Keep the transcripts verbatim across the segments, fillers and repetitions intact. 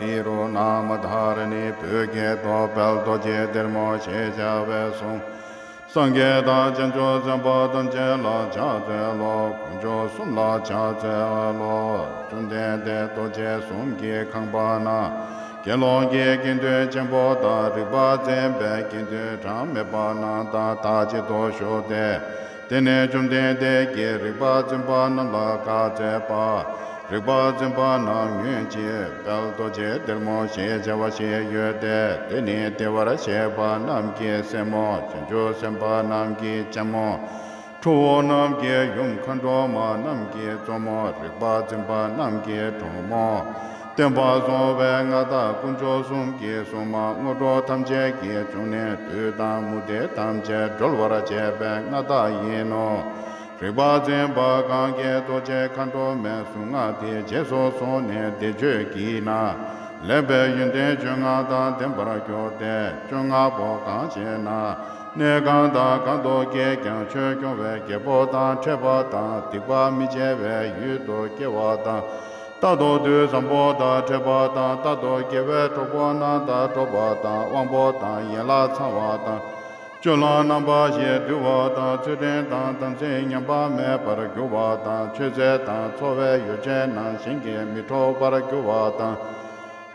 ཏི་རུ་ཎ་མ་དྷ་ར་ཎི། བོད་སྐད་དུ། དཔལ་རྡོ་རྗེ་ལྡེར་མོ་ཞེས་བྱ་བའི་གཟུངས། སངས་རྒྱས་དང་བྱང་ཆུབ་སེམས་དཔའ་ཐམས་ཅད་ལ་ཕྱག་འཚལ་ལོ། དཀོན་མཆོག་གསུམ་ལ་ཕྱག་འཚལ་ལོ། བཅོམ་ལྡན་འདས་རྡོ་རྗེ་གསུམ་གྱི་ཁང་པ་ན། དགེ་སློང་གི་དགེ་འདུན་ཆེན་པོ་དང་། རིག་པ་འཛིན་པའི་དགེ་འདུན་གྲངས་མེད་པ་རྣམས་དང་མཐའ་གཅིག་ཏུ་བཞུགས་ཏེ། དེ་ནས་བཅོམ་ལྡན་འདས་ཀྱིས་རིག་པ་འཛིན་པ་རྣམས་ལ་བཀའ་སྩལ་པ། རིག་པ་འཛིན་པ་རྣམས་ངུས་ཤིག། དཔལ་རྡོ་རྗེ་ལྡེར་མོ་ཞེས་བྱ་བ་ཞིག་ཡོད་དེ། དེ་ནི་བདེ་བར་གཤེགས་པ་རྣམས་ཀྱི་སྲས་མོ། བྱང་ཆུབ་སེམས་དཔའ་རྣམས་ཀྱི་ལྕམ་མོ། ཁྲོ་བོ་རྣམས་ཀྱི་ཡུམ། མཁའ་འགྲོ་མ་རྣམས་ཀྱི་གཙོ་མོ། རིག་པ་འཛིན་པ་རྣམས་ཀྱི་གྲོགས་མོ། བསྟན་པ་སྲུང་བའི་མངའ་བདག་དཀོན་མཆོག་གསུམ་གྱི་སྲུང་མ། དངོས་གྲུབ་ཐམས་ཅད་ཀྱི་འབྱུང་གནས། བདུད་དང་མུ་སྟེགས་ཐམས་ཅད་སྒྲོལ་བར་བྱེད་པའི་མངའ་བདག་ཡིན་ནོ། རིག་པ་འཛིན་པ་གང་གིས་རྡོ་རྗེ་མཁའ་འགྲོ་མའི་གཟུངས་སྔགས་འདི་རྗེས་སུ་བཟུང་ནས་བཟླས་བརྗོད་བགྱིས་ན། ལེགས་པའི་ཡོན་ཏན་བཅོ་ལྔ་དང་ལྡན་པར་འགྱུར་ཏེ། བཅོ་ལྔ་པོ་གང་ཞེ་ན། གནས་གང་དང་གང་དུ་སྐྱེས་ཀྱང་། ཆོས་སྐྱོང་བའི་རྒྱལ་པོ་དང་ཕྲད་པ་དང་། སྡིག་པ་མི་བྱ་བའི་ཡུལ་དུ་སྐྱེ་བ་དང་། རྟག་ཏུ་དུས་བཟང་པོ་དང་ཕྲད་པ་དང་། རྟག་ཏུ་དགེ་བའི་གྲོགས་པོ་རྣམས་དང་འགྲོགས་པ་དང་། དབང་པོ་དང་ཡན་ལག་ཚང་བ་དང་། སྤྱོད་ལམ་རྣམ་པ་བཞིས་དུལ་བ་དང་། ཚུལ་ཁྲིམས་དང་དམ་ཚིག་ཉམས་པ་མེད་པར་འགྱུར་བ་དང་། ཆོས་ཚུལ་དང་འཚོ་བའི་ཡོ་བྱད་རྣམས་གཞན་གྱིས་མི་འཕྲོག་པར་འགྱུར་བ་དང་།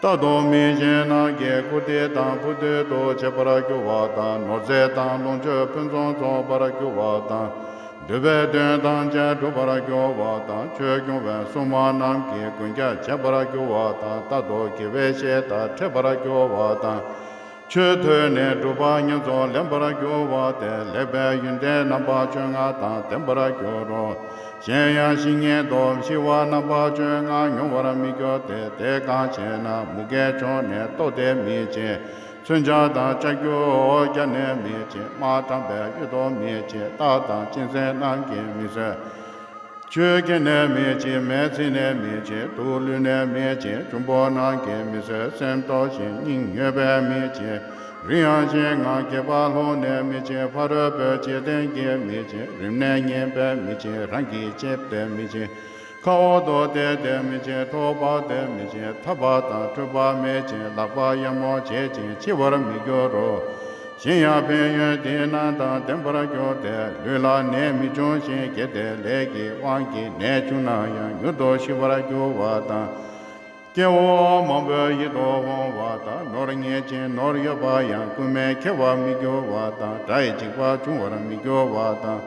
རྟག་ཏུ་མི་གཞན་རྣམས་ཀྱི་བཀུར་སྟི་དང་ཕུགས་འདུན་དུ་བྱེད་པར་འགྱུར་བ་དང་། ནོར་རྫས་དང་ལོངས་སྤྱོད་ཕུན་སུམ་ཚོགས་པར་འགྱུར་བ་དང་། འདོད་པའི་དོན་ཐམས་ཅད་འགྲུབ་པར་འགྱུར་བ་དང་། ཆོས་སྐྱོང་བའི་སྲུང་མ་རྣམས་ཀྱིས་མགོན་སྐྱབས་བྱེད་པར་འགྱུར་བ་དང་། རྟག་ཏུ་དགེ་བའི་བཤེས་དང་འཕྲད་པར་འགྱུར་བ་དང་། ཆོས་ཐོས་ནས་སྒྲུབ་པ་ཉམས་སུ་ལེན་པར་འགྱུར་བ་སྟེ། ལེགས་པའི་ཡོན་ཏན་རྣམ་པ་བཅོ་ལྔ་དང་ལྡན་པར་འགྱུར་རོ། གཞན་ཡང་ཇི་སྙེད་དུ་ཤེས་པ་རྣམ་པ་བཅོ་ལྔ་མྱོང་བར་མི་འགྱུར་ཏེ། དེ་གང་ཞེ་ན། མུ་གེ་བྱུང་ནས་ལྟོགས་ཏེ་མི་འཆི། མཚོན་ཆ་དང་ལྕགས་ཀྱུ་བརྒྱབ་ནས་མི་འཆི། དམག་དྲངས་པའི་གཡུལ་དུ་མི་འཆི། སྟག་དང་གཅན་གཟན་རྣམས་ཀྱིས་མི་གསོད། ཆུ་འཁྱེར་ནས་མི་འཆི། མེ་འཚིག་ནས་མི་འཆི། དུག་བླུད་ནས་མི་འཆི། འབྱུང་པོ་རྣམས་ཀྱིས་མི་གསོད། སེམས་སྟོབས་ཤིང་སྙིང་མྱོས་པས་མི་འཆི། རིམ་ཡང་ཞིང་ངང་གད་པ་ལྷུང་ནས་མི་འཆི། ཕ་རོལ་པོའི་འཇིག་རྟེན་གྱིས་མི་འཆི། རིམས་ནད་ངན་པས་མི་འཆི། རང་གིས་གཅེས་ཏེ་མི་འཆི། ཁ་འོག་ཏུ་བལྟས་ཏེ་མི་འཆི། ཐོག་བབས་ཏེ་མི་འཆི། འཐབ་པ་དང་འཁྲུག་པ་མེད་ཅིང་། ལག་པ་གཡབ་མོ་བྱེད་ཅིང་འཆི་བར་མི་འགྱུར་རོ། གཞན་ཡང་ཕན་ཡོན་དེ་རྣམས་དང་ལྡན་པར་འགྱུར་ཏེ། ལུས་ལ་ནད་མི་འབྱུང་ཞིང་། དགེ་སྡིག་ལས་ཀྱི་དབང་གིས་ནད་བྱུང་ན་ཡང་མྱུར་དུ་ཞི་བར་འགྱུར་བ་དང་། སྐྱེ་བོ་མང་པོས་ཡིད་དུ་འོང་བ་དང་། ནོར་རྙེད་ཅིང་ནོར་ཡོད་པ་ཡང་རྐུན་མས་ཁྱེར་བར་མི་འགྱུར་བ་དང་། དགྲ་ཡི་འཇིགས་པ་འབྱུང་བར་མི་འགྱུར་བ་དང་།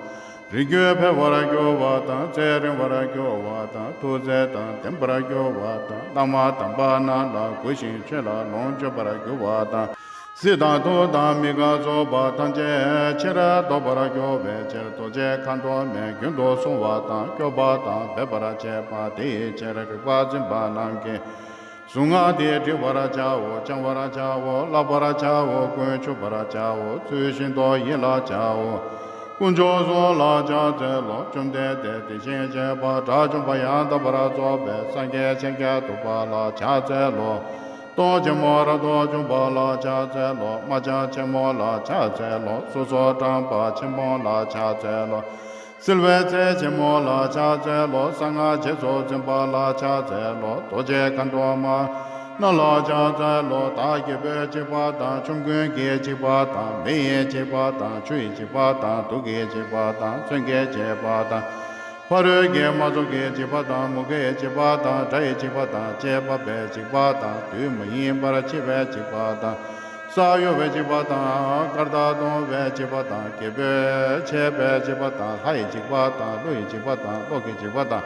རིགས་རྒྱུད་འཕེལ་བར་འགྱུར་བ་དང་། རྩལ་རིང་བར་འགྱུར་བ་དང་། ཐུགས་རྗེ་དང་ལྡན་པར་འགྱུར་བ་དང་། བླ་མ་དམ་པ་རྣམས་ལ་གུས་ཤིང་ཆོས་ལ་ལོངས་སྤྱོད་པར་འགྱུར་བ་དང་། གཟི་དང་དུག་དང་མི་དགའ་སོགས་པ་ཐམས་ཅད་ཕྱིར་ལྡོག་པར་འགྱུར་བའི་ཕྱིར། རྡོ་རྗེ་མཁའ་འགྲོ་མས་རྒྱུན་དུ་བསྲུང་བ་དང་སྐྱོབ་པ་དང་སྦེད་པར་བྱེད་པ། དེ་ཡི་ཕྱིར་རིག་པ་འཛིན་པ་རྣམས་ཀྱིས་གཟུངས་སྔགས་འདི་བྲི་བར་བྱའོ། བགྱང་བར་བྱའོ། བཀླག་པར་བྱའོ། ཀུན་ཆུབ་པར་བྱའོ། ཚུལ་བཞིན་དུ་ཡིད་ལ་བྱའོ། དཀོན་མཆོག་གསུམ་ལ་ཕྱག་འཚལ་ལོ། བཅོམ་ལྡན་འདས་དེ་བཞིན་གཤེགས་པ་དགྲ་བཅོམ་པ་ཡང་དག་པར་རྫོགས་པའི་སངས་རྒྱས་ཤཱཀྱ་ཐུབ་པ་ལ་ཕྱག་འཚལ་ལོ། སྟོབས་ཆེན་མོ་རབ་ཏུ་འབྱུང་བ་ལ་ཕྱག་འཚལ་ལོ། རྨ་བྱ་ཆེན་མོ་ལ་ཕྱག་འཚལ་ལོ། སོ་སོར་བགྲངས་པ་ཆེན་མོ་ལ་ཕྱག་འཚལ་ལོ། བསིལ་བའི་ཚལ་ཆེན་མོ་ལ་ཕྱག་འཚལ་ལོ། གསང་སྔགས་རྗེས་སུ་འཛིན་པ་ལ་ཕྱག་འཚལ་ལོ། རྡོ་རྗེ་མཁའ་འགྲོ་མ་རྣམས་ལ་ཕྱག་འཚལ་ལོ། བདག་གི་བུའི་འཇིགས་པ་དང་། ཆོམ་རྐུན་གྱི་འཇིགས་པ་དང་། མི་ཡི་འཇིགས་པ་དང་། ཆུ་ཡི་འཇིགས་པ་དང་། དུག་གི་འཇིགས་པ་དང་། མཚོན་གྱི་འཇིགས་པ་དང་། ཕ་རོལ་གྱི་དམག་ཚོགས་ཀྱི་འཇིགས་པ་དང་། མུ་གེའི་འཇིགས་པ་དང་། དགྲ་ཡི་འཇིགས་པ་དང་། བཅས་པ་པའི་འཇིགས་པ་དང་། དུས་མ་ཡིན་པར་འཆི་བའི་འཇིགས་པ་དང་། ས་གཡོ་བའི་འཇིགས་པ་དང་། སྐར་མདའ་གཏོང་བའི་འཇིགས་པ་དང་། རྒྱལ་པོས་ཆད་པའི་འཇིགས་པ་དང་། ལྷ་ཡི་འཇིགས་པ་དང་། ཀླུ་ཡི་འཇིགས་པ་དང་། གློག་གི་འཇིགས་པ་དང་།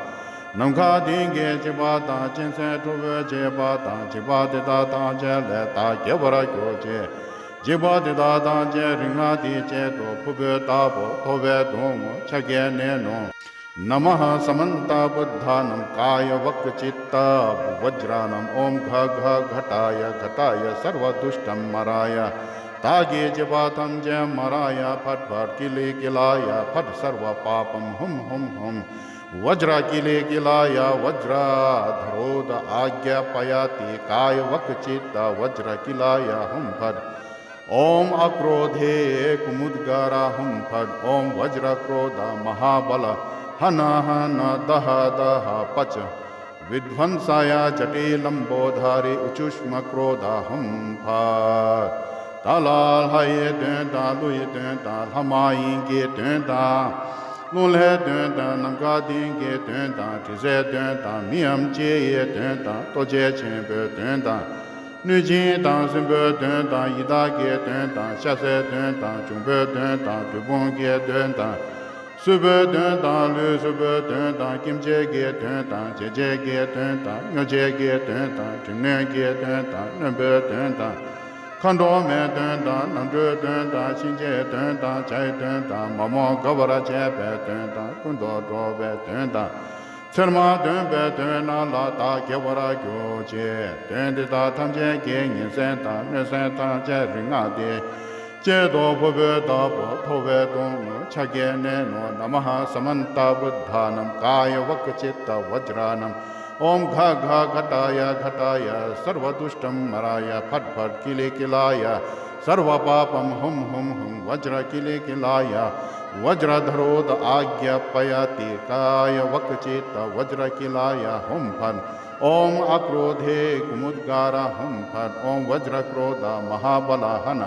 ནམ་མཁའ་ལྡིང་གི་འཇིགས་པ་དང་། གཅན་གཟན་ཁྲོ་བོའི་འཇིགས་པ་དང་། འཇིགས་པ་འདི་དག་ཐམས་ཅད་ལས་བདག་རྒྱལ་བར་གྱུར་ཅིག། འཇིགས་པ་འདི་དག་ཐམས་ཅད་རིག་སྔགས་འདིའི་ཆེད་དུ། ཕུར་བུའི་ལྟ་བུ་མཐོ་བའི་གདུང་བ་ཕྱག་གིས་མནན་ནོ། नमः समन्तबुद्धानां कायवक्चित्तवज्राणाम्। ॐ घ घ घटाय घटाय सर्वदुष्टमराय। བདག་གི་འཇིགས་པ་ཐམས་ཅད་མར་ཡ་ཕཊ་ཕཊ། ཀི་ལི་ཀི་ལ་ཡ་ཕཊ། སརྦ་པཱ་པཾ་ཧཱུྃ་ཧཱུྃ་ཧཱུྃ། वज्रकिलिकिलाय वज्रधरोदआज्ञापयति। कायवक्चित्तवज्रकिलाय हुं फट्। ॐ अक्रोधे कुमुद्गार हुं फट्। ॐ वज्रक्रोध महाबल हन हन दह दह पच। विध्वंसाय जटिलम्बोदरी उच्छुष्मक्रोधा हुं फट्। ད་ལ་ལྷ་ཡི་དོན་དང་ཀླུ་ཡི་དོན་དང་ལྷ་མ་ཡིན་གྱི་དོན་དང་། རླུང་ལྷའི་དོན་དང་ནམ་མཁའ་ལྡིང་གི་དོན་དང་དྲི་ཟའི་དོན་དང་མི་འམ་ཅི་ཡི་དོན་དང་ལྟོ་འཕྱེ་ཆེན་པོའི་དོན་དང་། གནོད་སྦྱིན་དང་སྲིན་པོའི་དོན་དང་ཡི་དྭགས་ཀྱི་དོན་དང་ཤ་ཟའི་དོན་དང་འབྱུང་པོའི་དོན་དང་བདུད་དཔུང་གི་དོན་དང་། གསུས་པའི་དོན་དང་ལུས་གསུས་པའི་དོན་དང་སྐེམ་བྱེད་ཀྱི་དོན་དང་བརྗེད་བྱེད་ཀྱི་དོན་དང་སྨྱོ་བྱེད་ཀྱི་དོན་དང་སྒྲིབ་གནོན་གྱི་དོན་དང་རྣོན་པོའི་དོན་དང་། མཁའ་འགྲོ་མའི་དོན་དང་ནམ་གྲུའི་དོན་དང་གཤིན་རྗེའི་དོན་དང་བྱའི་དོན་དང་མ་མོ་དགའ་བར་བྱེད་པའི་དོན་དང་ཀུན་ཏུ་འགྲོ་བའི་དོན་དང་། ཚེར་མ་འདོན་པའི་དོན་རྣམས་ལ་བདག་དགྱེས་པར་གྱུར་ཅིག་དོན་འདི་དག་ཐམས་ཅད་ཀྱི་ཉིན་མཚན་དང་གནོད་སེམས་ཐམས་ཅད་རིག་སྔགས་འདིས་གཅད་དོ། ཕུར་བུའི་བདག་པོ་ཐོ་བའི་གདུང་ཕྱག་གིས་མནན་ནོ། नमः समन्तबुद्धानां कायवक्चित्तवज्राणां। ॐ घ घ घटाय घटाय सर्वदुष्टं मराय फट् फट् किलि किलाय सर्वपापं हुं हुं हुं वज्रकिलि किलाय वज्रधरोद आज्ञापयति कायवक्चित्तवज्रकिलाय हुं फट्। ॐ आक्रोधे कुमुद्गार हुं फट्। ॐ वज्रक्रोध महाबल हन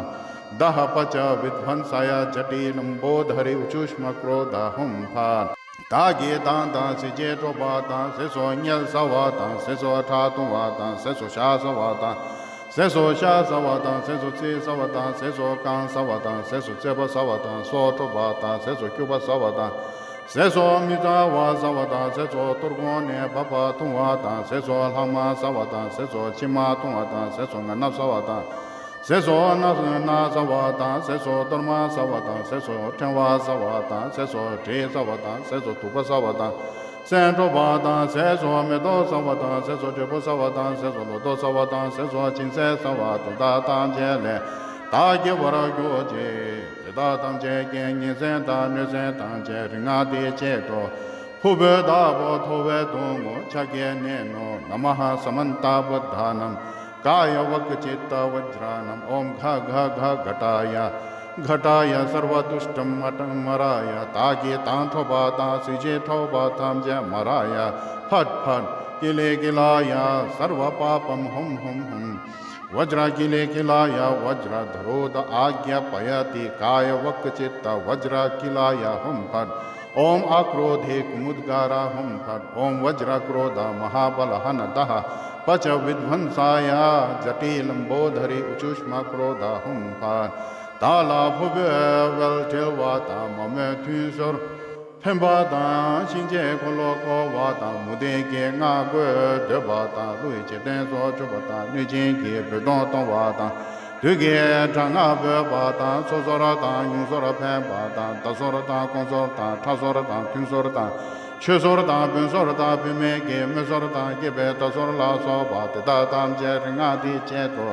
दह पच विध्वंसाय जटिलम्बोदरी उच्छुष्मक्रोध हुं फट्। བདག་གིས་དང་དང་གཟི་བརྗིད་འཕྲོག་པ་དང་ཟས་སུ་བསྙལ་ཟ་བ་དང་ཟས་སུ་ཁྲག་འཐུང་བ་དང་ཟས་སུ་ཞག་ཟ་བ་དང་ཟས་སུ་ཤ་ཟ་བ་དང་ཟས་སུ་ཚིལ་ཟ་བ་དང་ཟས་སུ་རྐང་ཟ་བ་དང་ཟས་སུ་རྩེ་པོ་ཟ་བ་དང་སྲོག་འཕྲོག་པ་དང་ཟས་སུ་སྐྱུག་པ་ཟ་བ་དང་ཟས་སུ་མི་གཙང་བ་ཟ་བ་དང་ཟས་སུ་གཏོར་སྐོང་ནས་འབབ་པ་འཐུང་བ་དང་ཟས་སུ་ལྷག་མ་ཟ་བ་དང་ཟས་སུ་མཆིལ་མ་འཐུང་བ་དང་ཟས་སུ་ངན་སྣབས་ཟ་བ་དང་། ཟས་སུ་སྣ་སྣ་ཟ་བ་དང་ཟས་སུ་གཏོར་མ་ཟ་བ་དང་ཟས་སུ་ཕྲེང་བ་ཟ་བ་དང་ཟས་སུ་དྲི་ཟ་བ་དང་ཟས་སུ་དུག་པ་ཟ་བ་དང་སེན་འཕྲོག་པ་དང་ཟས་སུ་མེ་ཏོག་ཟ་བ་དང་ཟས་སུ་འབྲས་བུ་ཟ་བ་དང་ཟས་སུ་ལོ་ཏོག་ཟ་བ་དང་ཟས་སུ་སྦྱིན་སྲེག་ཟ་བ་དེ་དག་ཐམས་ཅད་ལས་བདག་དགྱེས་པར་གྱུར་ཅིག་དེ་དག་ཐམས་ཅད་ཀྱི་ཉིན་མཚན་དང་གནོད་སེམས་ཐམས་ཅད་རིག་སྔགས་འདིས་གཅད་དོ། ཕུར་བུའི་བདག་པོ་ཐོ་བའི་གདུང་ཕྱག་གིས་མནན་ནོ། नमः समन्तबुद्धानां कायवक्चित्तवज्राणां। ॐ घ घ घ घटाय घटाय सर्वदुष्टं मराय। བདག་གིས་དང་འཕྲོག་པ་དང་གཟི་བརྗིད་འཕྲོག་པ་ཐམས་ཅད་མ་ར་ཡ་ཕཊ་ཕཊ་ཀི་ལི་ཀི་ལ་ཡ་སརྦ་པཱ་པཾ་ཧཱུྃ་ཧཱུྃ་ཧཱུྃ། वज्रकिलिकिलाय वज्रधरोद आज्ञापयति कायवक्चित्तवज्रकिलाय हुं फट्। ॐ आक्रोधे कुमुद्गार हुं फट्। ॐ वज्रक्रोध महाबल हन दह पच विध्वंसाय जटिलम्बोदरी उच्छुष्मक्रोध हुं फट्། བདག་ལ་ཕུར་བུའི་དབལ་བྲེགས་པ་དང་མ་མོའི་ཐུན་གསོལ་འཕེན་པ་དང་གཤིན་རྗེའི་འཁོར་ལོ་བསྐོར་བ་དང་མུ་སྟེགས་ཀྱི་སྔགས་རྒོད་བཟླས་པ་དང་ཀླུ་ཡི་འཇིག་རྟེན་སྲོག་འཇུག་པ་དང་གནོད་སྦྱིན་གྱི་རྦོད་གཏོང་གཏོང་བ་དང་བདུད་ཀྱི་དྲག་སྔགས་འབོད་པ་དང་ཚོགས་གསོལ་དང་ཡུམ་གསོལ་འཕེན་པ་དང་བདག་གསོལ་དང་དཀོན་གསོལ་དང་ཁྲག་གསོལ་དང་ཐུན་གསོལ་དང་ཆོས་གསོལ་དང་བོན་གསོལ་དང་བུད་མེད་ཀྱི་མི་གསོལ་དང་སྐྱེས་པའི་བདག་གསོལ་ལ་སོགས་པ་དེ་དག་ཐམས་ཅད་རིག་སྔགས་འདིས་གཅད་དོ།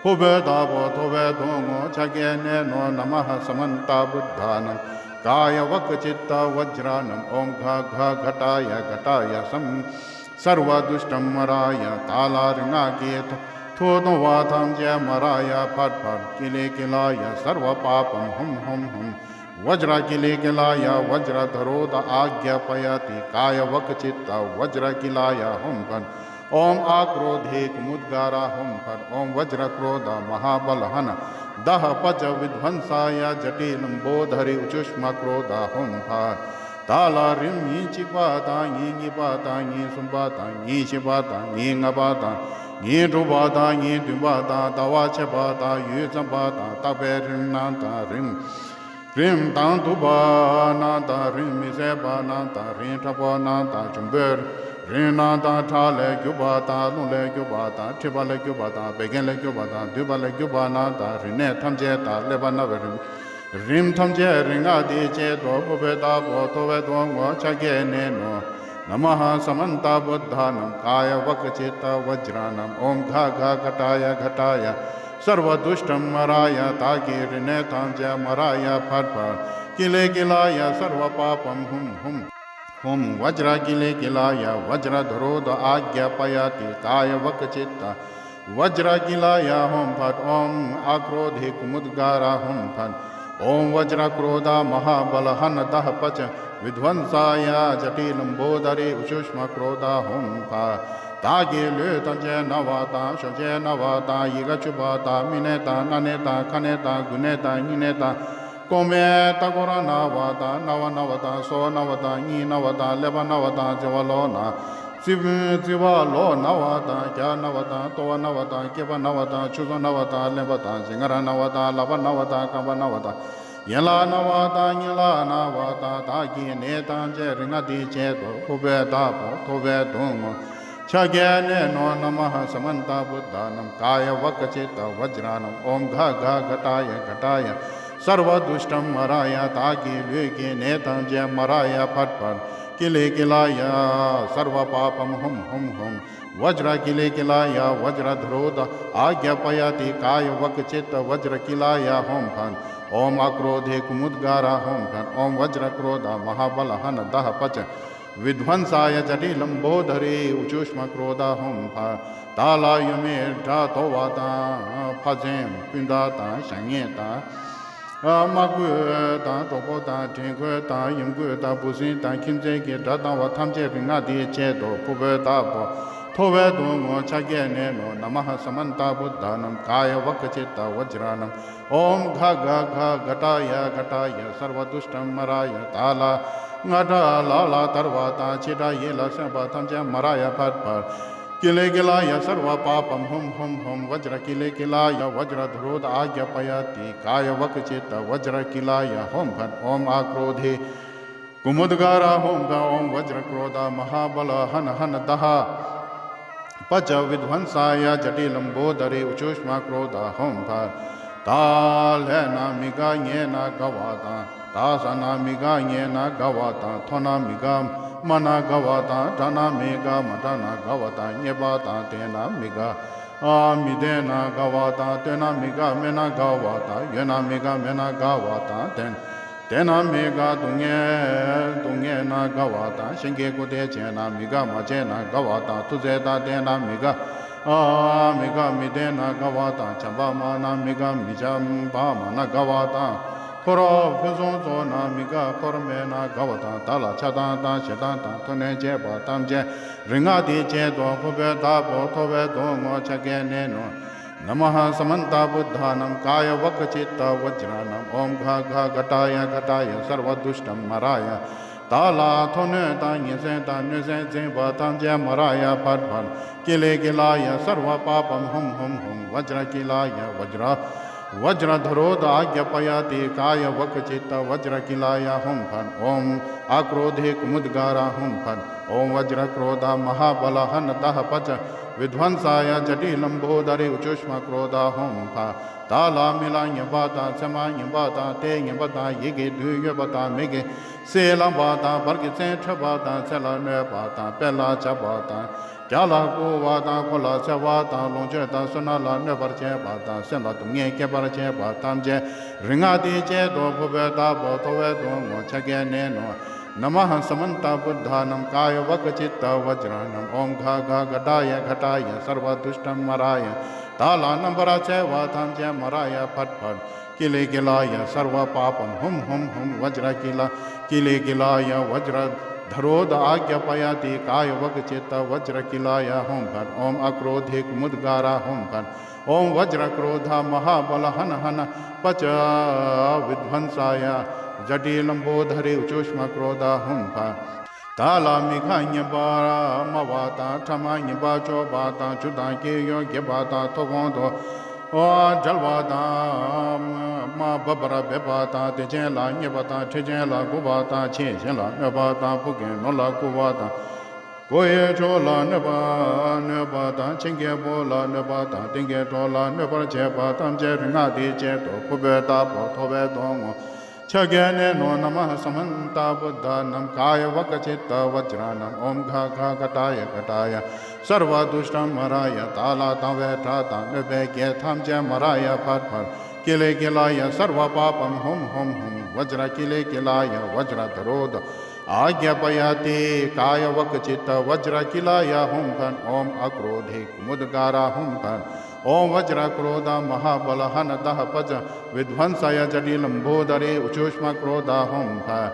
ཕུར་བུའི་བདག་པོ་ཐོ་བའི་གདུང་ཕྱག་གིས་མནན་ནོ། नमः समन्तबुद्धानां कायवक्चित्तवज्राणां। ॐ घ घ घटाय घटाय सं सर्वदुष्टं मराय। བདག་ལ་རིག་སྔགས་ཀྱི་ཐུ་མཐུ་གཏོང་བ་ཐམས་ཅད་མ་ར་ཡ་ཕཊ་ཕཊ་ཀི་ལི་ཀི་ལ་ཡ་སརྦ་པཱ་པཾ་ཧཱུྃ་ཧཱུྃ་ཧཱུྃ། वज्रकिलिकिलाय वज्रधरोद आज्ञापयति कायवक्चित्तवज्रकिलाय हुं फट्। ॐ आक्रोधे कुमुद्गार हुं फट्। ॐ वज्रक्रोध महाबल हन दह पच विध्वंसाय जटिलम्बोदरी उच्छुष्मक्रोध हुं फट्། བདག་ལ་རིམས་ཉིན་གཅིག་པ་དང་ཉིན་གཉིས་པ་དང་ཉིན་གསུམ་པ་དང་ཉིན་བཞི་པ་དང་ཉིན་ལྔ་པ་དང་ཉིན་དྲུག་པ་དང་ཉིན་བདུན་པ་དང་ཟླ་བ་ཕྱེད་པ་དང་ཡུད་ཙམ་པ་དང་རྟག་པའི་རིམས་རྣམས་དང་རིམས་རིམས་དང་དུ་བ་རྣམས་དང་རིམས་མི་བཟད་པ་རྣམས་དང་རིམས་ཕྲ་བ་རྣམས་དང་འབྱུང་པོའི་རིམས་རྣམས་དང་ཁྲག་ལས་གྱུར་པ་དང་རླུང་ལས་གྱུར་པ་དང་མཁྲིས་པ་ལས་གྱུར་པ་དང་བད་ཀན་ལས་གྱུར་པ་དང་མདུད་པ་ལས་གྱུར་པ་རྣམས་དང་རིམས་ནད་ཐམས་ཅད་དང་ཀླད་པ་ན་བའི་རིམས་རིམས་ཐམས་ཅད་རིག་སྔགས་འདིས་གཅད་དོ། ཕུར་བུའི་བདག་པོ་ཐོ་བའི་གདུང་ཕྱག་གིས་མནན་ནོ། नमः समन्तबुद्धानां कायवक्चित्तवज्राणां। ॐ घ घ घटाय घटाय सर्वदुष्टं मराय। བདག་གིས་རིག་གནས་ཐམས་ཅད་མ་ར་ཡ་ཕཊ་ཕཊ་ཀི་ལི་ཀི་ལ་ཡ་སརྦ་པཱ་པཾ་ཧཱུྃ་ཧཱུྃ་ཧཱུྃ། वज्रकिलिकिलाय वज्रधरोद आज्ञापयति कायवक्चित्तवज्रकिलाय हुं फट्। ॐ आक्रोधे कुमुद्गार हुं फट्। ॐ वज्रक्रोध महाबल हन दह पच विध्वंसाय जटिलंबोदरी उच्छुष्म क्रोध हुं फट्। བདག་གི་ལུས་ཐམས་ཅད་ན་བ་དང་། ཞབས་རྗེས་ན་བ་དང་། ཡིད་ཁ་བཅུ་པ་དང་། མིག་ནད་དང་། སྣ་ནད་དང་། ཁ་ནད་དང་། མགུ་ནད་དང་། སྙིང་ནད་དང་། ལྐོག་མའི་ལྟག་ཀོ་ར་ན་བ་དང་། རྣ་བ་ན་བ་དང་། སོ་ན་བ་དང་། གཉིད་ན་བ་དང་། ཀླད་པ་ན་བ་དང་། བཙི་བ་ལོག་ན། བཙི་བཙི་བ་ལོག་ན་བ་དང་། རྒྱགས་ན་བ་དང་། ལྟོ་བ་ན་བ་དང་། སྐེད་པ་ན་བ་དང་། ཆུ་ཚོད་ན་བ་དང་། གླེན་པ་དང་། ཞིང་ཁ་ར་ན་བ་དང་། ལག་པ་ན་བ་དང་། རྐང་པ་ན་བ་དང་། ཡན་ལག་ན་བ་དང་། གཉིད་ལམ་ན་བ་དང་། བདག་གི་ནད་ཐམས་ཅད་རིག་སྔགས་འདིས་བྱེད་དོ། ཕུར་བུས་བདག་པོ་ཐོ་བས་བརྡུང་ངོ་། ཕྱག་གཡས་ནས་ནོ། ན་མ་ཧ་ས་མན་ཏ་བུདྡྷ་ནམ། ཀཱ་ཡ་ཝཀ་ཙི་ཏ་བཛྲ་ནམ། ཨོཾ་གྷ་གྷ་གྷ་ཏཱ་ཡ་གྷ་ཏཱ་ཡ། སརྦ་དུཥྚམ་མ་ར་ཡ། བདག་གི་ལུས་ཀྱི་ནད་ཐམས་ཅད་མ་ར་ཡ་ཕཊ་ཕཊ། ཀི་ལི་ཀི་ལ་ཡ། སརྦ་པཱ་པམ་ཧཱུྃ་ཧཱུྃ་ཧཱུྃ། བཛྲ་ཀི་ལི་ཀི་ལ་ཡ། བཛྲ་དྷ་རོ་དྷ་ཨཱ་ཀྱ་པ་ཡ་ཏི། ཀཱ་ཡ་ཝཀ་ཙི་ཏ་བཛྲ་ཀི་ལ་ཡ་ཧཱུྃ་ཕཊ། ཨོཾ་ཨ་ཀྲོ་དྷེ་ཀུ་མུད་ག་ར་ཧཱུྃ་ཕཊ། ཨོཾ་བཛྲ་ཀྲོ་དྷ་མ་ཧཱ་བ་ལ་ཧ་ན་དྷ་པ་ཙ། བི་དྷ་ཝན་ས་ཡ་ཇ་ཊི་ལམ་བོ་དྷ་རེ་ཨུ་ཅུ་ཤྨ་ཀྲོ་དྷ་ཧཱུྃ་ཕཊ། ད་ལ་ཡོད་མེད་དགྲ་འདོར་བ་དང་། ཕ་ཚན་སྤུན་ཟླ་དང་ཞག་ཉལ་དང་། དམག་རྒོད་དང་གྲོགས་པོ་དང་དྲིན་རྒོད་དང་ཡུམ་རྒོད་དང་བུ་སྲིང་དང་ཁྱིམ་མཚེས་ཀྱི་དགྲ་དང་བ་ཐམས་ཅད་རིག་སྔགས་འདིས་བྱེད་དོ། ཕུར་བུས་བདག་པོ་ཐོ་བས་བརྡུང་ངོ་། ཕྱག་གཡས་ནས་ནོ། ན་མ་ཧ་ས་མན་ཏ་བུདྡྷ་ནམ། ཀཱ་ཡ་ཝཀ་ཙི་ཏ་བཛྲ་ནམ། ཨོཾ་གྷ་གྷ་གྷ་གྷ་ཏཱ་ཡ་གྷ་ཏཱ་ཡ། སརྦ་དུཥྚམ་མ་ར་ཡ། ད་ལ་སྔ་དགྲ་ལག་ལ་བསྟར་བ་དང་། ཕྱི་དགྲ་ཡིད་ལ་སེམས་པ་ཐམས་ཅད་མ་ར་ཡ་ཕཊ་ཕཊ། ཀི་ལི་ཀི་ལ་ཡ། སརྦ་པཱ་པམ་ཧཱུྃ་ཧཱུྃ་ཧཱུྃ། བཛྲ་ཀི་ལི་ཀི་ལ་ཡ། བཛྲ་དྷ་རོ་དྷ་ཨཱ་ཀྱ་པ་ཡ་ཏི། ཀཱ་ཡ་ཝཀ་ཙི་ཏ་བཛྲ་ཀི་ལ་ཡ་ཧཱུྃ་ཕཊ། ཨོཾ་ཨ་ཀྲོ་དྷེ་ཀུ་མུད་ག་ར་ཧཱུྃ་ཕཊ། ཨོཾ་བཛྲ་ཀྲོ་དྷ་མ་ཧཱ་བ་ལ་ཧ་ན་ཧ་ན་དྷ་པ་ཙ། བི་དྷ་ཝན་ས་ཡ་ཇ་ཊི་ལམ་བོ་དྷ་རེ་ཨུ་ཅུ་ཤྨ་ཀྲོ་དྷ་ཧཱུྃ་ཕཊ། ད་ལྷས་ན་མི་དགའ་ཉལ་ན་དགའ་བ་དང་། ད་ཟ་ན་མི་དགའ་ཉལ་ན་དགའ་བ་དང་། འཐུང་ན་མི་དགའ་མ་ན་དགའ་བ་དང་། འགྲངས་ན་མི་དགའ་མ་འགྲངས་ན་དགའ་བ་དང་། རྙེད་པ་དང་ལྡན་ན་མི་དགའ། ཨ་མི་ལྡན་ན་དགའ་བ་དང་། ལྟོས་ན་མི་དགའ་མེད་ན་དགའ་བ་དང་། ཡོད་ན་མི་དགའ་མེད་ན་དགའ་བ་དང་། ལྡན་ལྡན་ན་མི་དགའ་སྡུག་བསྔལ་སྡུག་བསྔལ་ན་དགའ་བ་དང་། གཞན་གྱི་སྐུར་འདེབས་བྱས་ན་མི་དགའ། མ་བྱས་ན་དགའ་བ་དང་། ཐུགས་བརྩེ་དང་ལྡན་ན་མི་དགའ། ཨ་མི་དགའ་མི་ལྡན་ན་དགའ་བ་དང་། བྱམས་པ་མང་ན་མི་དགའ། མི་བྱམས་པ་མང་ན་དགའ་བ་དང་། འཁོར་ཕུན་སུམ་ཚོགས་ན་མི་དགའ། འཁོར་མེད་ན་དགའ་བ་དང་། བདག་ལ་ཆགས་སྡང་དང་ཞེ་སྡང་དང་མཐུ་ནོན་བྱེད་པ་ཐམས་ཅད་རིག་སྔགས་འདིས་བྱེད་དོ། ཕུར་བུས་བདག་པོ་ཐོ་བས་བརྡུང་ངོ་། ཕྱག་གཡས་ནས་ནོ། ན་མ་ཧ་ས་མན་ཏ་བུདྡྷ་ནམ། ཀཱ་ཡ་ཝཀ་ཙི་ཏ་བཛྲ་ནམ། ཨོཾ་གྷ་གྷ་གྷ་ཏཱ་ཡ་གྷ་ཏཱ་ཡ། སརྦ་དུཥྚམ་མ་ར་ཡ། བདག་ལ་མཐོ་གནོན་དང་ཉེན་སེམས་དང་གནོད་སེམས་འཛིན་པ་ཐམས་ཅད་མ་ར་ཡ་ཕཊ་ཕཊ། ཀི་ལི་ཀི་ལ་ཡ། སརྦ་པཱ་པམ་ཧཱུྃ་ཧཱུྃ་ཧཱུྃ། བཛྲ་ཀི་ལ་ཡ། བཛྲ་བཛྲ་དྷ་རོ་དྷ་ཨཱ་ཀྱ་པ་ཡ་ཏི། ཀཱ་ཡ་ཝཀ་ཙི་ཏ་བཛྲ་ཀི་ལ་ཡ་ཧཱུྃ་ཕཊ། ཨོཾ་ཨ་ཀྲོ་དྷེ་ཀུ་མུད་ག་ར་ཧཱུྃ་ཕཊ། ཨོཾ་བཛྲ་ཀྲོ་དྷ་མ་ཧཱ་བ་ལ་ཧ་ན་དྷ་པ་ཙ། བི་དྷ་ཝན་ས་ཡ་ཇ་ཊི་ལམ་བོ་དྷ་རེ་ཨུ་ཅུ་ཤྨ་ཀྲོ་དྷ་ཧཱུྃ་ཕཊ། བདག་ལ་མིག་ལ་ཉན་པ་དང་། ཚེར་མ་ཉན་པ་དང་། ལྟས་ངན་པ་དང་། ཡིད་ཀྱི་དུས་ཡོལ་བ་དང་། མིག་གི་སེར་ལངས་པ་དང་། བར་གྱི་མཚན་འཕྲོད་པ་དང་། ཚེ་ལ་གནོད་པ་དང་། དཔལ་ལ་ཆགས་པ་དང་། རྒྱ་ལ་རྐུ་བ་དང་། འཁོར་ལ་འཚེ་བ་དང་། ལོངས་སྤྱོད་དང་བསོད་ནམས་ལ་གནོད་པར་བྱེད་པ་དང་། སེམས་ལ་སྡུག་བསྔལ་སྐྱེད་པར་བྱེད་པ་ཐམས་ཅད་རིག་སྔགས་འདིས་བྱེད་དོ། ཕུར་བུས་བདག་པོ་ཐོ་བས་བརྡུང་ངོ་། ཕྱག་གཡས་ནས་ནོ། ན་མ་ཧ་ས་མན་ཏ་བུདྡྷ་ནམ། ཀཱ་ཡ་ཝཀ་ཙི་ཏ་བཛྲ་ནམ། ཨོཾ་གྷ་གྷ་གྷ་ཏཱ་ཡ་གྷ་ཏཱ་ཡ། སརྦ་དུཥྚམ་མ་ར་ཡ། བདག་ལ་རྣམ་པར་འཚེ་བ་ཐམས་ཅད་མ་ར་ཡ་ཕཊ་ཕཊ། ཀི་ལི་ཀི་ལ་ཡ། སརྦ་པཱ་པམ་ཧཱུྃ་ཧཱུྃ་ཧཱུྃ། བཛྲ་ཀི་ལ་ཀི་ལི་ཀི་ལ་ཡ། བཛྲ་དྷ་རོ་དྷ་ཨཱ་ཀྱ་པ་ཡ་ཏི། ཀཱ་ཡ་ཝཀ་ཙི་ཏ་བཛྲ་ཀི་ལ་ཡ་ཧཱུྃ་ཕཊ། ཨོཾ་ཨ་ཀྲོ་དྷེ་ཀུ་མུད་ག་ར་ཧཱུྃ་ཕཊ། ཨོཾ་བཛྲ་ཀྲོ་དྷ་མ་ཧཱ་བ་ལ་ཧ་ན་ཧ་ན་པ་ཙ། བི་དྷ་ཝན་ས་ཡ་ཇ་ཊི་ལམ་བོ་དྷ་རེ་ཨུ་ཅུ་ཤྨ་ཀྲོ་དྷ་ཧཱུྃ་ཕཊ། བདག་ལ་མི་ཁ་ངན་པར་སྨྲ་བ་དང་། ཕྲ་མ་ངན་པ་སྤྱོད་པ་དང་། རྒྱུ་དང་སྐྱེ་ཡུལ་འགེབས་པ་དང་། ཐོབ་གོང་དུ་འགྲེལ་བ་དང་། དམའ་འབེབས་པར་འབད་པ་དང་། དད་ཅན་ལ་བརྙས་པ་དང་། ཁྲེལ་ཅན་ལ་མགུ་བ་དང་། ཆེ་ཞན་ལ་གནོད་པ་དང་། ཕུགས་ཀྱི་ནོར་ལ་རྐུ་བ་དང་། བུ་ཡི་ཕྱོགས་ལ་གནོད་པ་གནོད་པ་དང་། ཆེན་གྱི་བུ་ལ་གནོད་པ་དང་། རྟེན་གྱི་གྲོགས་ལ་གནོད་པར་བྱེད་པ་ཐམས་ཅད་རིག་སྔགས་འདིས་བྱེད་དོ། ཕུར་བུས་བདག་པོ་ཐོ་བས་བརྡུང་ངོ་། ཕྱག་གཡས་ནས་ནོ། ན་མ་ཧ་ས་མན་ཏ་བུདྡྷ་ནམ། ཀཱ་ཡ་ཝཀ་ཙི་ཏ་བཛྲ་ནམ། ཨོཾ་གྷ་གྷ་གྷ་ཏཱ་ཡ་གྷ་ཏཱ་ཡ། སརྦ་དུཥྚམ་མ་ར་ཡ། བདག་ལ་སྡང་བའི་དགྲ་དང་། གནོད་པའི་བགེགས་ཐམས་ཅད་མ་ར་ཡ་ཕཊ་ཕཊ། ཀི་ལི་ཀི་ལ་ཡ། སརྦ་པཱ་པམ་ཧཱུྃ་ཧཱུྃ་ཧཱུྃ། བཛྲ་ཀི་ལི་ཀི་ལ་ཡ། བཛྲ་དྷ་རོ་དྷ་ आज्ञापयति। कायवक्चित्तवज्रकिलाय हुं फट्। ॐ अक्रोधे कुमुद्गार हुं फट्। ॐ वज्रक्रोध महाबल हन दह पच विध्वंसय जटिलम्बोदरे उच्छूष्मक्रोध हुं फट्।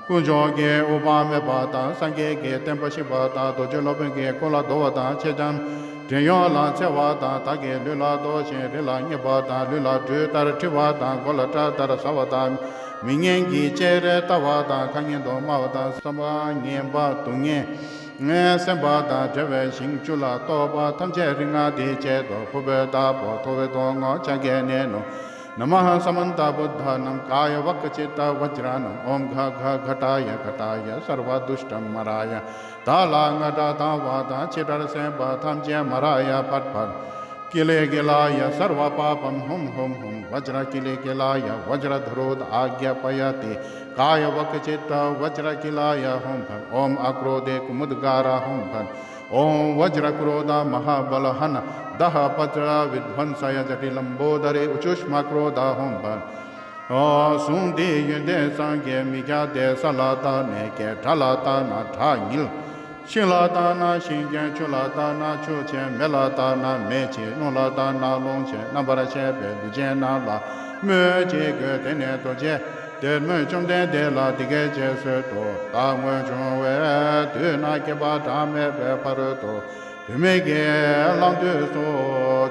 ཀུན་མཆོག་གི་དབུ་འཕང་མེད་པ་དང་། སངས་རྒྱས་ཀྱི་བསྟན་པ་བཤིག་པ་དང་། རྡོ་རྗེ་སློབ་དཔོན་གྱི་སྐུ་ལ་བསྡོ་བ་དང་། ཕྱེད་ཙམ་བྲན་གཡོག་ལ་འཚེ་བ་དང་། བདག་གི་ལུས་ལ་གཏོར་ཞིང་རི་ལ་བསྙེགས་པ་དང་། ལུས་ལ་སྦྲུལ་ལྟར་འཁྲུད་པ་དང་། མགོ་ལ་སྐྲ་ལྟར་ཟ་བ་དང་། མི་སྙན་གྱི་སྤྱན་རས་ལྟ་བ་དང་། ཁ་ངན་དུ་སྨྲ་བ་དང་། བསམ་པ་ངན་པ་སྡུག་བསྔལ་སེམས་པ་དང་བྲལ་བའི་ཞིང་བཅུ་ལ་གཏོགས་པ་ཐམས་ཅད་རིག་སྔགས་འདིའི་ཆེད་དུ་ཕུར་བུའི་བདག་པོ་ཐུབ་པའི་ཐུགས་དངོས་ཕྱག་རྒྱའི་གནས་ལུགས། नमः समन्तबुद्धानां कायवक्चित्तवज्राणां। ॐ घ घ घटाय घटाय सर्वदुष्टमराय। བདག་ལ་ང་རྒྱལ་དང་བ་དང་། ཕྱི་དགྲར་སེམས་པ་ཐམས་ཅད་མ་ར་ཡ་ཕཊ་ཕཊ། ཀི་ལི་ཀི་ལ་ཡ་སརྦ་པཱ་པཾ་ཧཱུྃ་ཧཱུྃ་ཧཱུྃ། བཛྲ་ཀི་ལི་ཀི་ལ་ཡ་བཛྲ་དྷཱུར་ཨཱ་གྱ་པ་ཡ་ཏི། कायवक्चित्तवज्रकिलाय हुं फट्। ॐ अक्रोधे कुमुद्गार हुं फट्। ॐ वज्रक्रोध महाबल हन दह पच विध्वंसय जटिलम्बोदरे उच्छूष्म क्रोध हुं फट्། ཨོ། གཟུངས་འདི་ཡོན་ཏན་སངས་རྒྱས་མི་སྐྱ་སྟེ། ས་ལ་བཏགས་ན་སྐྱེ། བྲག་ལ་བཏགས་ན་བྲག་ཉིལ། ཤིང་ལ་བཏགས་ན་ཤིང་སྐྱེ། ཆུ་ལ་བཏགས་ན་ཆུ་སྐྱེ། མེ་ལ་བཏགས་ན་མེ་སྐྱེ། རླུང་ལ་བཏགས་ན་རླུང་སྐྱེ། རྣམ་པར་ཤེས་པའི་ལུས་ཅན་རྣམས་ལ་སྨོས་ཅི་དགོས། དེ་ནས་རྡོ་རྗེ་སྡེར་མོས་བཅོམ་ལྡན་འདས་ལ་འདི་སྐད་ཅེས་གསོལ་ཏོ། བདག་སྔོན་བྱུང་བའི་དུས་ན་བསྐལ་པ་གྲངས་མེད་པའི་ཕ་རོལ་ཏུ་བུད་མེད་ཀྱི་ལམ་དུས་སུ།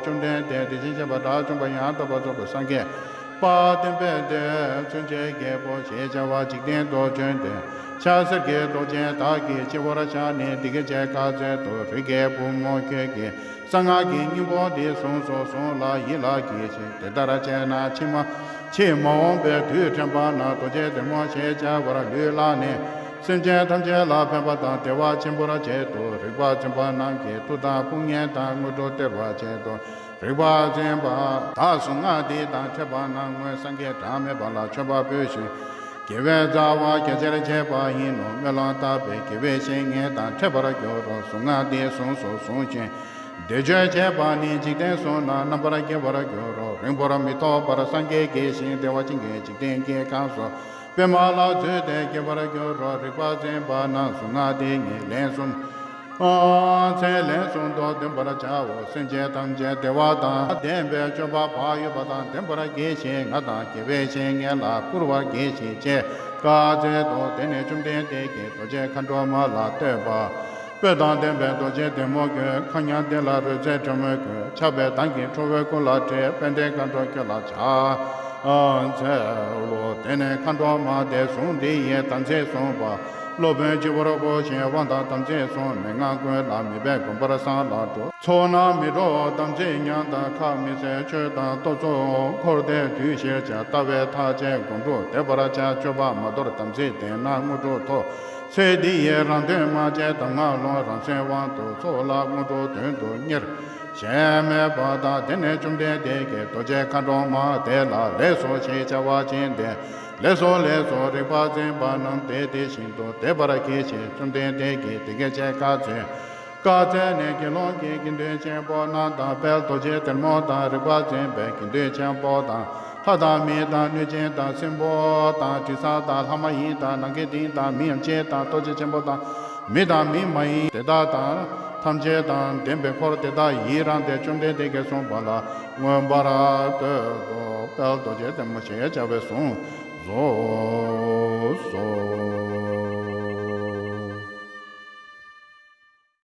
བཅོམ་ལྡན་འདས་དེ་བཞིན་གཤེགས་པ་དགྲ་བཅོམ་པ་ཡང་དག་པར་རྫོགས་པའི་སངས་རྒྱས་དཔལ་ལྡན་པས་དེ་མཚོན་ཆའི་རྒྱལ་པོ་ཞེས་བྱ་བ་འཇིག་རྟེན་དུ་བྱོན་ཏེ། ཕྱག་འཚལ་གྱི་རྡོ་རྗེ་བདག་གི་སྤྱི་བོར་བཞག་ནས་འདི་སྐད་ཅེས་བཀའ་སྩལ་ཏོ། རིགས་ཀྱི་བུ་མོ་ཁྱོད་ཀྱིས་གསང་སྔགས་ཀྱི་སྙིང་པོ་འདི་གཟུངས་སུ་གསུངས་ལ་ཡིད་ལ་གྱིས་ཤིག། དེ་ལྟར་བྱས་ན་ཕྱི་མ་ཕྱིར་མ་འོངས་པའི་དུས་དྲན་པ་ན་རྡོ་རྗེ་སྡེར་མོ་ཞེས་བྱ་བར་ལུས་བླངས་ནས། སེམས་ཅན་ཐམས་ཅད་ལ་ཕན་པ་དང་བདེ་བ་ཆེན་པོར་བྱེད་དོ། རིག་པ་འཛིན་པ་རྣམས་ཀྱི་མཐུ་དང་དཔུང་གཉེན་དང་དངོས་གྲུབ་སྟེར་བར་བྱེད་དོ། རིག་པ་འཛིན་པ་དག་གཟུངས་སྔགས་འདི་དང་འཕྲད་པ་ན་སྔོན་སངས་རྒྱས་གྲངས་མེད་པ་ལ་མཆོད་པ་ཕུལ་ཞིང་། དགེ་བའི་རྩ་བ་རྒྱ་ཆེར་བྱེད་པ་ཡིན་ནོ། སྨོན་ལམ་བཏབ་པས་དགེ་བའི་བཤེས་གཉེན་དང་འཕྲད་པར་འགྱུར་རོ། གཟུངས་སྔགས་འདི་གཟུངས་སུ་བཟུང་ཞིང་བཟླས་བརྗོད་བྱེད་པ་ནི་འཇིག་རྟེན་གསུམ་ན་རྣམ་པར་སྐྱེ་བར་འགྱུར་རོ། རིང་པོར་མི་ཐོགས་པར་སངས་རྒྱས་དགྱེས་ཤིང་བདེ་བ་ཅན་གྱི་འཇིག་རྟེན་གྱི་ཁམས་སུ། པདྨ་ལ་འཛུལ་ཏེ་སྐྱེ་བར་འགྱུར་རོ། རིག་པ་འཛིན་པ་རྣམས་གཟུངས་སྔགས་འདི་ཉིད་ལན་གསུམ། ཨ་ཚེ་ལན་གསུམ་དུ་འདོན་པར་བྱའོ། སེམས་ཅན་ཐམས་ཅད་བདེ་བ་དང་ལྡན་པའི་སྤྱོད་པ་བག་ཡོད་པ་དང་ལྡན་པར་གྱིས་ཤིག། ང་དང་དགེ་བའི་བཤེས་གཉེན་ལ་བཀུར་བར་གྱིས་ཤིག་ཅེས་བཀའ་སྩལ་ཏོ། དེ་ནས་བཅོམ་ལྡན་འདས་ཀྱིས་རྡོ་རྗེ་མཁའ་འགྲོ་མ་ལ་བསྟོད་པ། སྤོས་དང་ལྡན་པའི་རྡོ་རྗེ་སྡེར་མོ་ཁྱོད་མཁའ་མཉམ་འདི་ལ་རོལ་རྩེད་འཕྲོ་མོས་ཀྱི་ཆགས་པའི་མདངས་ཀྱིས་ཁྲོ་བོའི་སྐུ་ལ་བྲེས། དཔལ་ལྡན་མཁའ་འགྲོ་ཁྱོད་ལ་ཕྱག་འཚལ་ལོ། དེ་ནས་མཁའ་འགྲོ་མ་དེས་གཟུངས་འདི་ཡི་དམ་ཚིག་བཟུང་བ། སློབ་དཔོན་སྤྱི་བོར་བཀུར་ཞིང་དབང་དང་དམ་ཚིག་བཟུང་། མན་ངག་ཀུན་ལ་མོས་པས་བསྒོམ་པར་བསམ་ལ་འགྲོ། ཚོགས་རྣམས་མི་འཕྲོག་དམ་ཚིག་ཉམས་དང་ཁ་མི་བཟེད་ཆོས་དང་ལྟོ་ཚོགས་འཁོར་འདས་དུས་ཕྱིར་བཅད། ལྟ་བའི་མཐའ་བཅད་སྒོམ་སྒྲུབ་བཟླས་པར་བྱ། སྤྱོད་པ་མ་དོར་དམ་ཚིག་ལྡན་ན་དངོས་གྲུབ་ཐོབ། ཚེ་འདི་ཡི་རང་དོན་མ་བྱས་གདམས་ངག་ལོངས། རང་སེམས་དབང་དུ་ཚུགས་ལ་དངོས་གྲུབ་དོན་དུ་གཉེར། ཞེན་མེད་པ་དང་། དེ་ནས་བཅོམ་ལྡན་འདས་ཀྱིས་རྡོ་རྗེ་མཁའ་འགྲོ་མ་དེ་ལ་ལེགས་སོ་ཞེས་བྱ་བ་བྱིན་ཏེ། ལེགས་སོ་ལེགས་སོ། རིག་པ་འཛིན་པ་རྣམས་དེ་དེ་བཞིན་དུ་བཟླས་པར་གྱིས་ཤིག། བཅོམ་ལྡན་འདས་ཀྱིས་དེ་སྐད་ཅེས་བཀའ་སྩལ། བཀའ་སྩལ་ནས་དགེ་སློང་གི་དགེ་འདུན་ཆེན་པོ་རྣམས་དང་དཔལ་རྡོ་རྗེ་སྡེར་མོ་དང་རིག་པ་འཛིན་པའི་དགེ་འདུན་ཆེན་པོ་དང་ལྷ་དང་མི་དང་གནོད་སྦྱིན་དང་སྲིན་པོ་དང་དྲི་ཟ་དང་ལྷ་མ་ཡིན་དང་ནམ་མཁའི་སྤྲིན་དང་མི་ཡང་ཅན་དང་ལྟོ་འཕྱེ་ཆེན་པོ་དང་མི་དང་མི་མ་ཡིན་དེ་དག་དང་ཐམས་ཅད་དང་ལྡན་པའི་འཁོར་དེ་དག་ཡི་རངས་ཏེ་བཅོམ་ལྡན་འདས་ཀྱིས་གསུངས་པ་ལ་མངོན་པར་བསྟོད་དོ། དཔལ་རྡོ་རྗེ་སྡེར་མོ་ཞེས་བྱ་བའི་གཟུངས་རྫོགས་སོ།